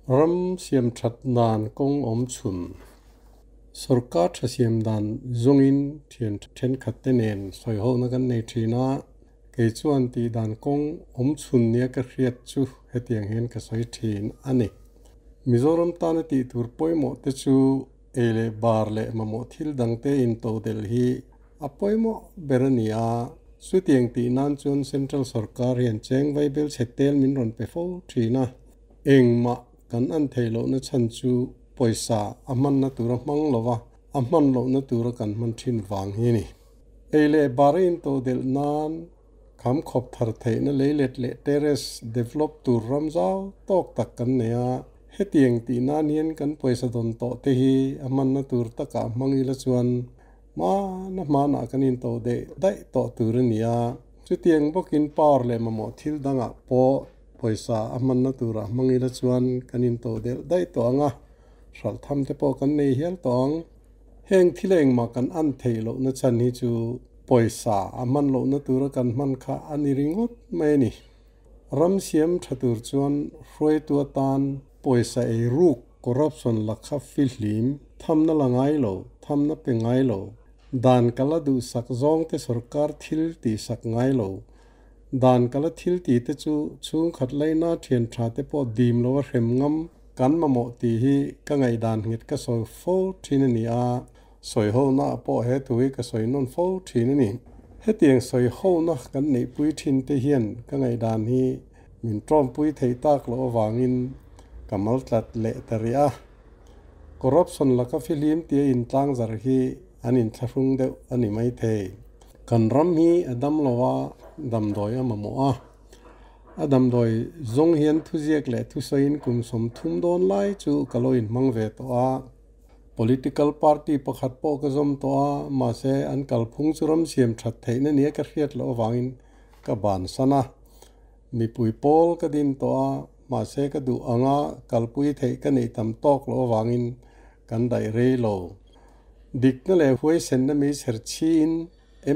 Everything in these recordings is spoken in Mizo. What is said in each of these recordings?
Ram siam that dan kawng awm chhun. Sorkar tha siam dan zawngin thian thenkhat te nen sawihona kan nei thin a, kei chuan tih dan kawng awm chhun nia ka hriat chu hetiang hian ka sawi thin a ni. Mizoram tana tih tur pawimawh te chu ei leh bar leh mamawh thil dangte intodelh hi a pawimawh ber a ni a, chutiang tih nan chuan Central Sorkar hian cheng vaibel chhe tel min rawn pe fo thin a, engmah kan an theih lohna chhan chu pawisa a hmanna tura hmang lova a hman lohna tura kan hman thin vang hi a ni. Ei leh bar a intodelh nan kham khawp thar theihna leilet leh terrace develop tur ram zau tawk tak kan nei a, hetiang tih nan hian kan pawisa dawn tawh te hi a hmanna tur takah hmang ila chuan hmana hmanah kan intodelh daih tawh tur a ni a. Chutiang bawkin power leh mamawh thil dangah pawh pawisa a hmanna turah hmang ila chuan kan intodelh daih tawh ang a, hralh tham te pawh kan nei hial tawh ang. Heng thil engmah kan an theih lohna chhan hi chu pawisa a hman lohna tura kan hman kha a ni ringawt mai a ni. Ram siam tha tur chuan hruaitu atan pawisa ei ruk, corruption, la kha fihlim, thamna la ngai lo, thamna pe ngai lo, dan kala duhsak zawngte sorkar thil tihsak ngai lo, dan kala thil tih te chu chhungkhat laina thian tha te pawh dim lo a hrem ngam kan mamawh tih hi ka ngaihdan nghet ka sawi fo thin a ni a, sawi hona pawh he thu hi ka sawi nawn fo thin a ni. Hetiang sawi hona kan neihpui thin te hian ka ngaihdan hi min tawmpui theih tak loh avangin ka mal tlat leh ta rih a. Corruption laka fihlim tia intlangzar hi an inthlahrung deuh a ni maithei. Kan ram hi a dam lo a, damdawi a mamawh a. A damdawi zawng hian thuziak leh thusawiin kum 30 dawn lai chu ka lo inhmang ve tawh a. Political party pakhat pawh ka zawm tawh a, mahse an kalphung chu ram siam that theihna nia ka hriat loh avangin ka bansan a. Mipui pawl ka din tawh a, mahse ka duh anga kalpui theih ka neih tam tawk loh avangin kan daih rei lo. Dikna leh huaisenna mi chher chhiin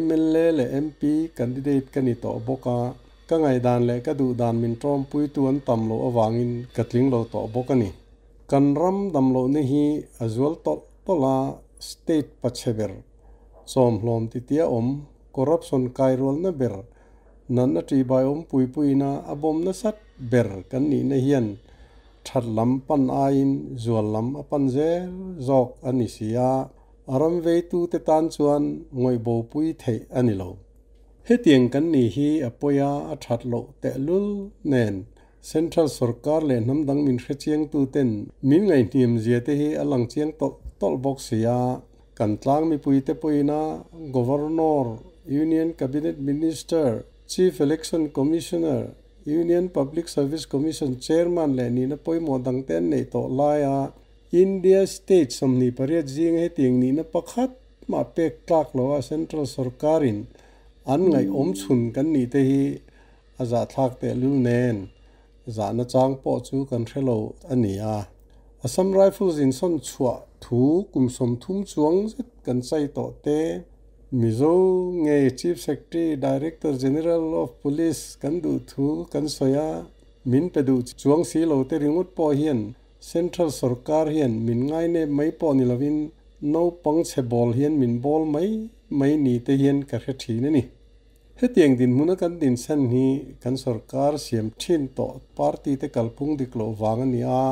mla leh MP candidate ka ni tawh bawk a, ka ngaihdan leh ka duhdan min tawmpuitu an tam loh avangin ka tling lo tawh bawk a ni. Kan ram damlohna hi a zual tawlh tawlh a, state pachhe ber, chawmhlawm titia awm, corruption kairualna ber, natna ṭihbai awm puipuina a bawm nasat ber kan nihna hian that lam pan aiin zual lam a pan zel zawk a ni si a, a ram veitute tan chuan ngawihbopui theih a ni lo. Hetiang kan ni hi a pawi a, a that loh tehlul nen Central sorkar leh hnam dang min hrechiangtuten min ngaihhniam zia te hi a lang chiang tawlh tawlh bawk si a, kan tlang mipuite pawhin a Governor, Union Cabinet Minister, Chief Election Commissioner, Union Public Service Commission Chairman leh nihna pawimawh dangte an neih tawh laia India State 28 zinga hetiang nihna pakhat mah pek tlak loha Central sorkarin an ngaihawm chhun kan nih te hi a zahthlak tehlul nen zahna chang pawh chu kan hre lo a ni a. Assam Rifles insawn chhuah thu kum 30 chuang zet kan chai tawh te, Mizo nge Chief Secretary, Director General of Police kan duh thu kan sawi a, min pe duh chuang si lo te ringawt pawh hian Central sorkar hian min ngainep mai pawh ni lovin naupang chhe bawl hian min bawl mai mai ni te hian ka hre thin a ni. Hetiang dinhmuna kan dinchhan hi kan sorkar siam thin tawh party te kalphung dik loh vang a ni a,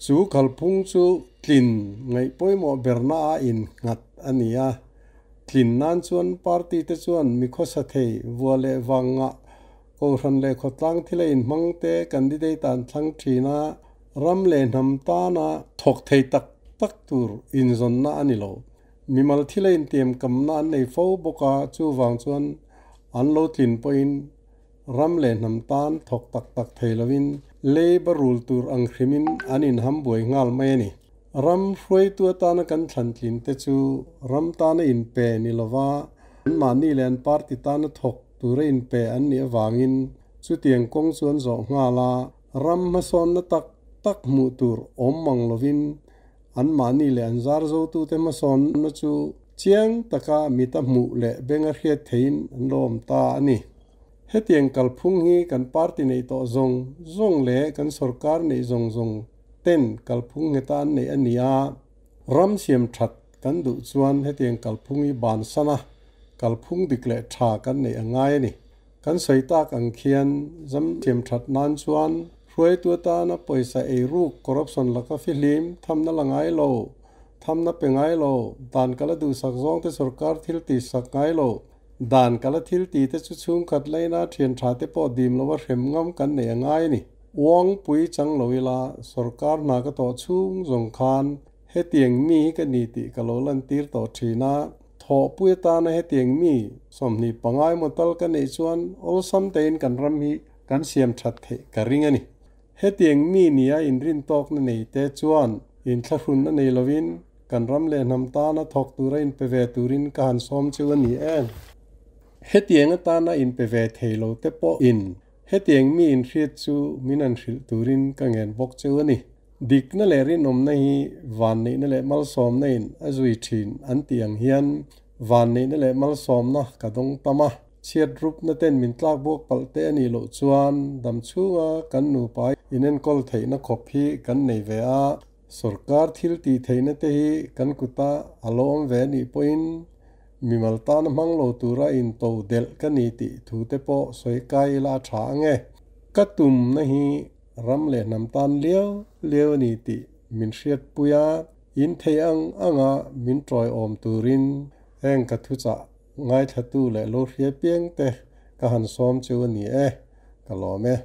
chu kalphung chu tlin ngaih pawimawh berna a innghat a ni a. Tlin nan chuan party te chuan mi khawsa thei vua leh vang ngah kohhran leh khawtlang thil a inhmang te candidate an thlang thin a, ram leh hnam tana thawk thei tak tak tur inzawnna a ni lo. Mimal thil a intiam kamna an nei fo bawk a, chuvang chuan an lo tlin pawhin ram leh hnam tan thawk tak tak thei lovin labour rul tur ang hrimin an inham buai nghal mai a ni. Ram hruaitu atana kan thlan tlin te chu ram tana inpe ni lova anmahni leh an party tana thawk tura inpe an nih avangin chutiang kawng chu an zawh nghal a, ram hmasawnna tak tak hmuh tur awm mang lovin anmahni leh an zar zotute hmasawnna chu chiang taka mita hmuh leh benga hriat theihin an lo awm ta a ni. Hetiang kalphung hi kan party neih tawh zawng zawng leh kan sorkar neih zawng zawng ten kalphung ngheta an neih a ni a. Ram siam that kan duh chuan hetiang kalphung hi bansan a, kalphung dik leh tha kan neih a ngai a ni. Kan sawi tak ang khian zam siam that nan chuan hruaitu atana pawisa ei ruk, corruption, laka fihlim thamna la ngai lo, thamna pe ngai lo, dan kala duhsak zawng te sorkar thil tih sak ngai lo, dan kala thil tih te chu chhungkhat laina thian tha te pawh dim lova hrem ngam kan neih a ngai a ni. Uang pui chang lo ila sorkar hna ka tawh chhung zawng khan hetiang mi hi ka ni tih ka lo lantir tawh thin a. Thawhpui atana hetiang mi 25 emaw tal ka neih chuan awlsam tein kan ram hi kan siam that theih ka ring a ni. Hetiang mi nia inrin tawkna nei te chuan inthlahrun a nei lovin kan ram leh hnam tana thawk tura inpe ve turin ka han sawm chu a ni e. Hetiang atana inpe ve thei lo te pawhin hetiang mi inhriat chu min han hrilh turin ka ngen bawk chu a ni. Dikna leh rinawmna hi vanneihna leh malsawmna in a zui thin an tih ang hian vanneihna leh malsawmna ka dawng tam a, chhiat rupna ten min tlak buak palh te a nih loh chuan dam chhunga kan nupa inenkawl theihna khawp hi kan nei ve a, sorkar thil tih theihna te hi kan kuta a lo awm ve a nih pawhin mimal tana hmang lo tura into delh ka ni tih thu te pawh sawi kai ila a tha ang e. Ka tumna hi ram leh hnam tan liau liau a ni tih min hriatpui a, in theih ang anga min tawiawm turin heng ka thuchah ngaithlatu leh lo hria piang te ka han sawm chu a ni e, ka lawm e.